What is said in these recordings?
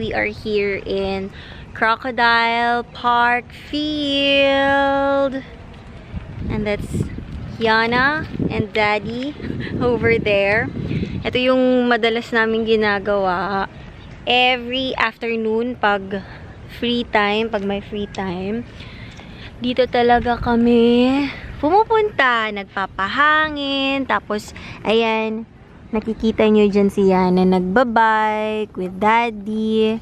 We are here in Crocodile Park Field. And that's Yana and Daddy over there. Ito yung madalas namin ginagawa every afternoon pag free time, pag may free time. Dito talaga kami pumupunta, nagpapahangin, tapos, ayan, nakikita nyo dyan si Yana nagbabike with Daddy.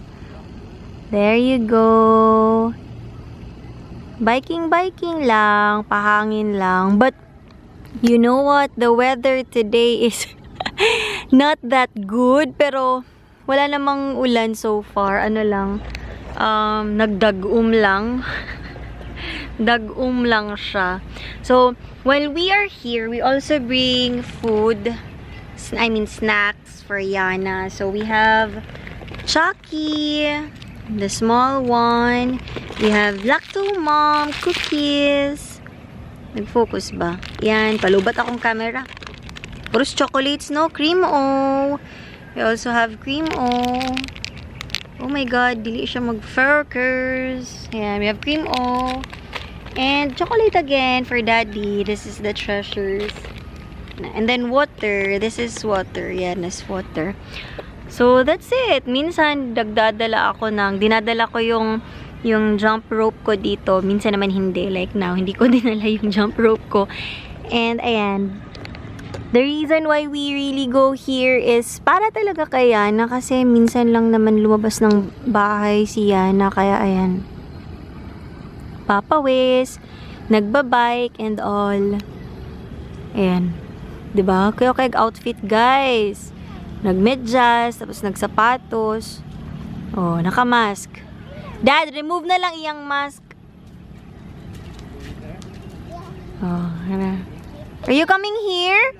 There you go. Biking, biking lang, pahangin lang. But, you know what? The weather today is not that good, pero wala namang ulan so far. Ano lang, nagdag-um lang. Dag-um lang siya. So, while we are here, we also bring food, I mean snacks for Yana. So, we have Chucky, the small one. We have Lacto Mom cookies. Nag-focus ba? Yan, palubat akong camera. Puros chocolates, no? Cream O. We also have Cream O. Oh my God, dili siya mag-focus. Ayan, we have Cream O. And chocolate again for Daddy. This is the treasures. And then water. This is water. Yan, this water. So, that's it. Minsan, dagdadala ako ng, dinadala ko yung jump rope ko dito. Minsan naman hindi. Like now, hindi ko dinala yung jump rope ko. And, ayan. The reason why we really go here is para talaga kay Yana kasi minsan lang naman lumabas ng bahay si Yana. Kaya, ayan. Papawis, nagbabike and all. Ayan. 'Di ba? Kaya kay outfit, guys. Nagmedyas, tapos nagsapatos. Oh, naka-mask. Dad, remove na lang iyang mask. Oh, ano. Are you coming here?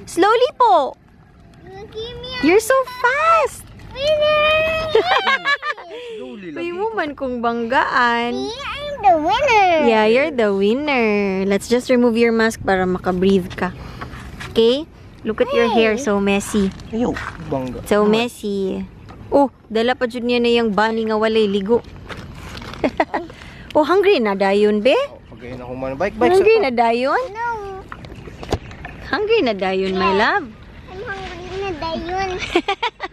Slowly po. You're so fast. Slowly Uy mo man kung banggaan. I'm the winner. Yeah, you're the winner. Let's just remove your mask para makabreathe ka. Okay? Look at your hair, so messy. Ayaw, bangga. So messy. Oh, dala pa jud niya na yung bunny nga walay ligo. Oh, hungry na dayon, be? Pagayon ako man. Bike, bike. Hungry na dayon? No, Hungry na dayon, my love. I'm hungry na dayon.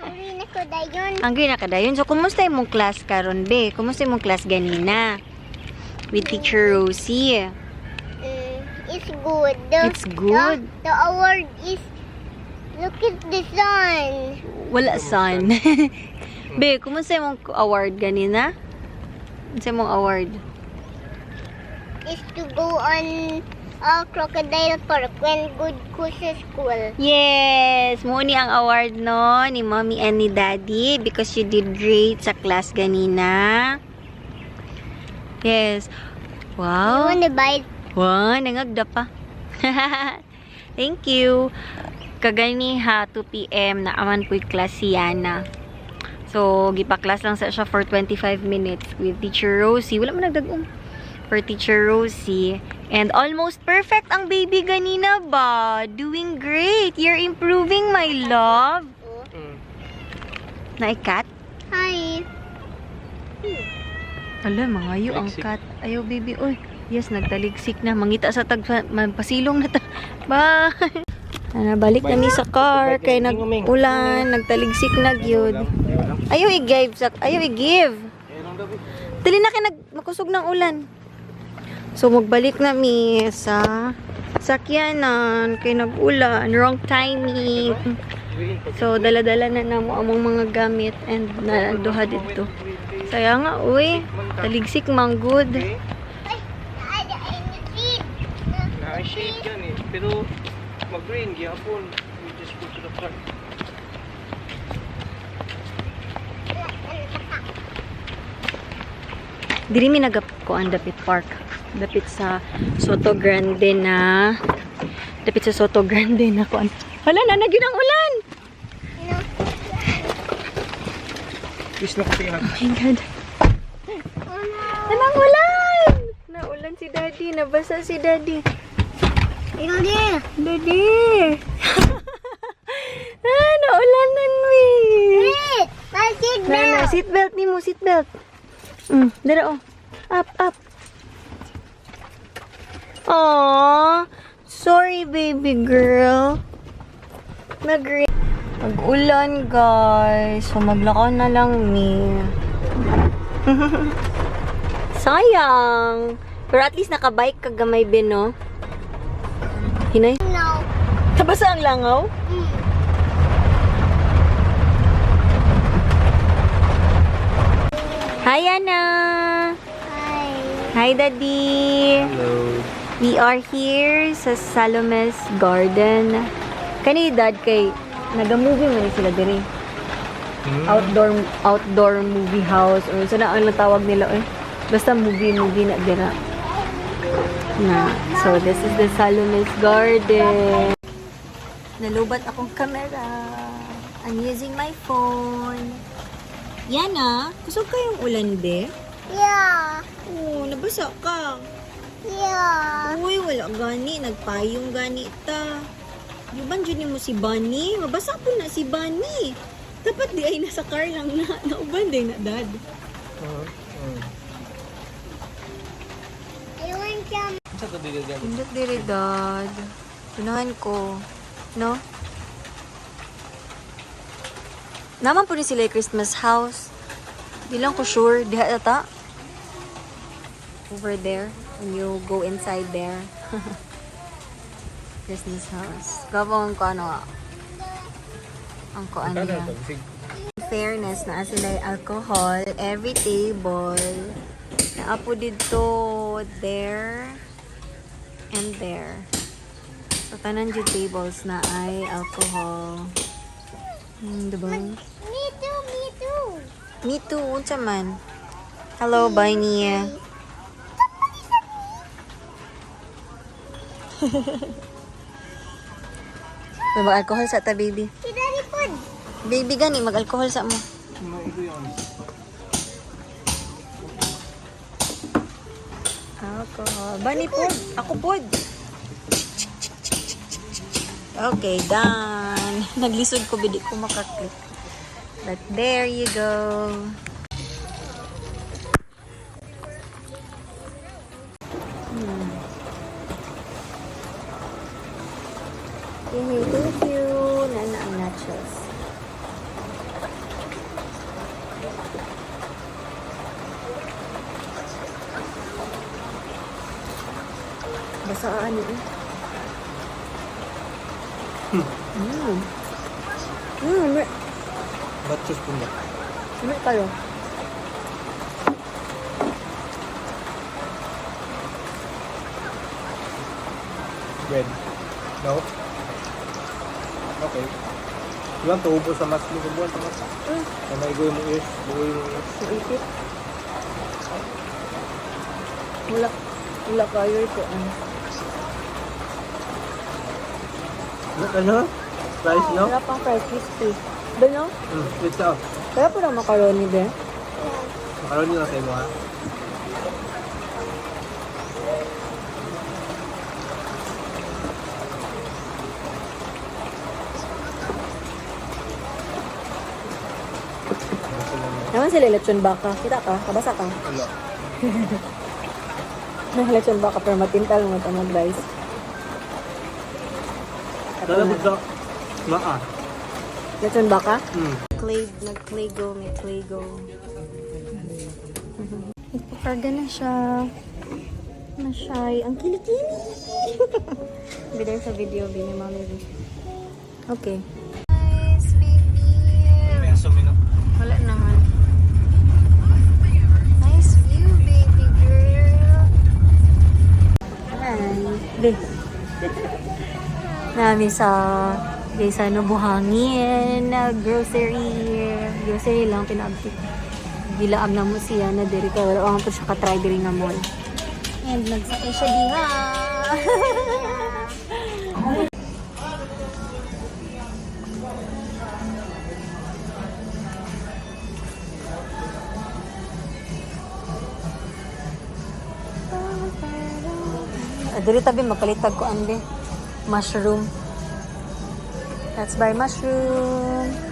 Hungry na ko dayon. Hungry na ka dayon. So, kumusta imong class karon, be? Kumusta imong class ganina? With Teacher Rosie. It's good. It's good. The award is, look at the sun. Wala sun. Be, kumusta imong award ganina? Unsa imong award? Is to go on a crocodile park when good ko sa school. Yes! Mao ni ang award, no, ni Mommy and ni Daddy because you did great sa class ganina. Yes. You Wow. wanna buy? Wow, nangagda pa. Thank you. Kaganiha, 2 p.m. naa man po'y class si Yana. So, gipa-class lang sa siya for 25 minutes with Teacher Rosie. Wala man nagdag-um. For Teacher Rosie. And almost perfect ang baby ganina ba? Doing great. You're improving, my love. Naikat? Hi. Ala, mga ang Taligsik. Cat. Ayaw, baby. Uy, yes, nagtaligsik na. Mangita sa tag, pasilong na ta. Bye! Ana, balik na mi sa car. Kay nag-ulan, nagtaligsik na gyud. Ayaw i-give, sa, ayaw i-give. Dali na kay nag makusog ng ulan. So, magbalik na mi sa sakyanan kay nag-ulan. Wrong timing. So, dala-dala na namo among mga gamit and naduha dito. Saya nga, uy. Taligsik man good. Ay, ay, ay, Na-shade yan eh. Pero mag-rain gyapon. We just go to the park. Diri mi nagakuan dapit park. Dapit sa Soto Grande na dapit sa Soto Grande na kuan. Hala na nagyud ang ulan. Please na kasi. Oh my God. Anong ulan? Naulan si Daddy, nabasa si Daddy. Ikaw din. Daddy. Ah, naulanan mi. Wait, my Na signal. Seatbelt nimo, seatbelt. Dira oh. Up, up. Aww. Sorry, baby girl. Nag Nag-ulan, guys. So, maglakaw na lang mi. Sayang. Pero at least nakabike ka gamay, Ben, no? Hinay? No. Kabasa ang langaw? Mm. Hi, Anna! Hi. Hi, Daddy! Hello. We are here sa Salome's Garden. Kani dad kay naga-movie man ni sila diri. Outdoor outdoor movie house or sa na ang tawag nila eh. Basta movie movie na dira. Na. So this is the Salome's Garden. Nalubat akong camera. I'm using my phone. Yana, kusog kayong ulan be? Yeah. Oo, nabasa ka. Yeah. Uy, wala gani. Nagpayong gani ta. Yuban dyan mo si Bunny. Mabasa po na si Bunny. Dapat di ay nasa car lang na. Nauban din na, dad. I want some. Sa to dili dyan? Pindot diri, dad. Tunahan ko. No? Naman po ni sila yung Christmas house. Di lang ko sure. Diha ata. Over there. When you go inside there. Christmas house. Gabong ko ano. Ang ko ano niya. Fairness na sila yung alcohol. Every table. Naapo dito. There. And there. So, tanan jud tables na ay alcohol. Diba? Me too, me too. Me too, unsa man. Hello, Bunny. May mag-alcohol sa ta, baby. Si Daddy pod. Baby gani, mag-alcohol sa mo. Ito yun. Alcohol. Bunny pod. Ako pod. Okay, done. Naglisod ko, bidi ko makaklik. But there you go. Yay, thank you. Nana ang nachos. Basaan eh. Batsos po ba? May kayo. Bread. No? Okay. You want to ubo sa mas mo? Ubuan sa mas. Na maigoy mo ears. Buoy mo ears. Maipit. Wala, wala kayo ito. Ano. Ano? Rice, no? Wala pang fried crispy. Ba no? Wait out. Kaya po na macaroni be. Macaroni lang sa imo, ha? Naman sila lechon baka. Kita ka? Kabasa ka? Wala. May lechon baka pero matintal mo ito mag-rice. Dala ko sa maa. Lechon baka? Hmm. Clay, nag-clay go, may clay go. Nagpakarga na siya. Na-shy. Ang kilikili! Bidan sa video, bini mami. Okay. Nice, baby! May aso, no? Wala naman. Nice view, baby girl. Hi. Be. Nami sa sa ano, buhangin na grocery. Grocery lang pinabti. Gilaam na mo siya na diri kay wala po siya ka-try diri nga mall. And nagsakay siya diha. Ah, diri tabi magpalitag ko ande. Mushroom. Let's buy mushroom.